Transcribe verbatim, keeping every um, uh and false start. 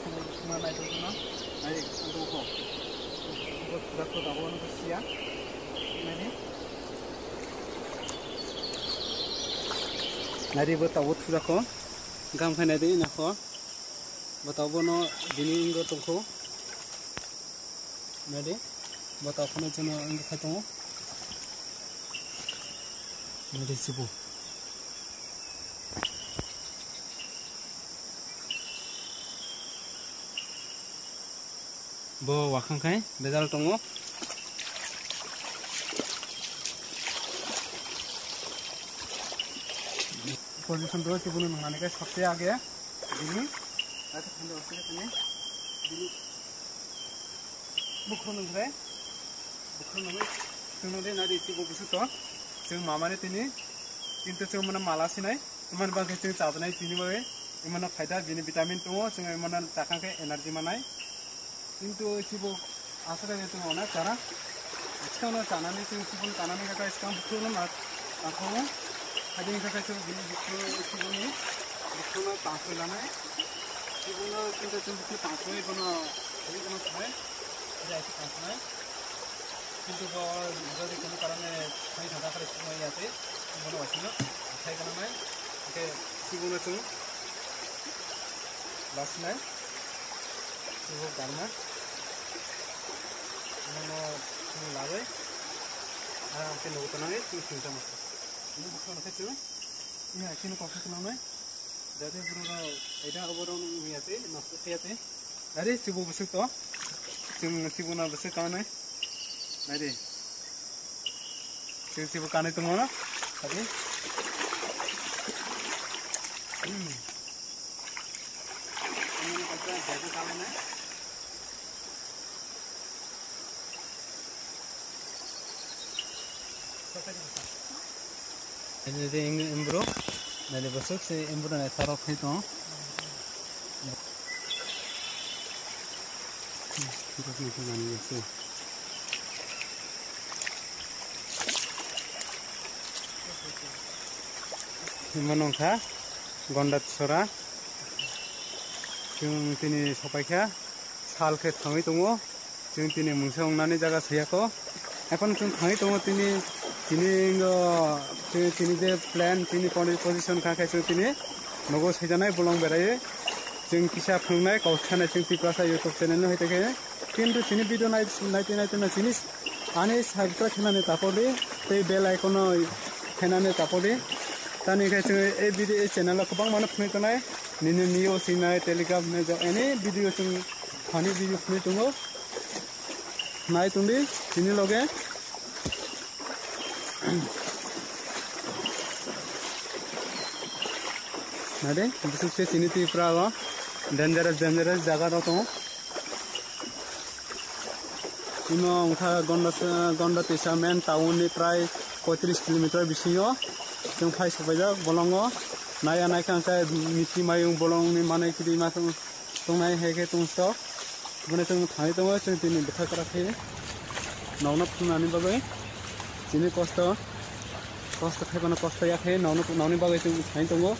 songwi songma naitugno. Nai, ang tongkho. Bo thujak ko tabuk ano siya. Nai. Nai, bo tabuk thujak ko. Gam khai nai de, nai kho. Bo tabuk no bini wngwi tongkho. Nai de. Bo tabuk no chwngno wngwi khai tongo. Nai de, sibu. Bo wakhang khai bejal tongo. Position do chibunu nangani khe sabse age bini ate khande osile khani bini bukhro nungre bukhro nungre chwng nungre nadi chibo busu to chwng mamani tini kintu chwng mano mala sinai imani bagwi chwng chajanai chini bagwi imano phaida bini vitamin tongo chwng imano chakha khe energy manai. Kintu chibo aswk khe chwng onek chara. Bwskango chanani chwng chibun chanani khe skang bukhukno ma tangkho. Hadini khe chwng bini bukhuk chibuni bukhukno tangkho lanai. Chibuno kintu chwng bukhuk tangkho bono thwi bono sai. Jai khe tangkho nai. Kintu bo jodi kono karone thai thangkha khe chwng ya tei bono waisino thai kana nai. Khe chibuno chwng Lasinai. Ibo garma. Nono chini labai. Aram khe nugo tonangwi chini singsa masa. Ini bukhuk no khe chini. Ini akhino koksa tonangnai. Jate buru no ida obo rong ya te, nosto ya te. Dari chibo busuk to. Chwng chibo na busuk kanai. Dari. Chwng chibo kanai tongo na. Tadi. Hmm. Ini kata jago kanai na. Ini dia, ini embro. Dari busuk si embro na tarok itu. Himano wngkha Gonda Sora. Chwng tini sopaikha, sal khe thangwi tongo. Chwng tini mungsa wngnani jaga siyakho. Ekhon chwng thangwi tongo tini, tini, o, tini, tini je plan, tini poni-, position kha khe chwng tini nogo saijaknai bolong beraiwi. Chwng kisa phunuknai kok sanai chwng Tiprasa YouTube channel no hai khe. Kintu chini video nai-, naitwi naitwi no chini ani subscribe khenani tapodi tei bell icon no khenani tapodi. Tani khe chwng ei video ei channel o kwbangma no phunuk tongnai. Nini nio sinai Telegram ne jo any video chwng funny video phunuk tongo. Nai tongdi chini loge. Nade, bisuk se chini Tripura o dangerous, dangerous jaga rok tongo. Imo wngkha Gonda, Gonda Tisa main town ni prai poitris kilometer bisingo. Chwng phai sopaijak bolongo. Naya naikha hwnkhe miti mayung bolongni manwi kidima tongnai hai khe tong stok. Bwno chwng thangwi tongo, chwng tini bwkha kwrak khe nokno phunuknani bagwi. Chini kosto, kosto khaibano kosto ya khe nokno, nokni bagwi chwng thangwi tongo.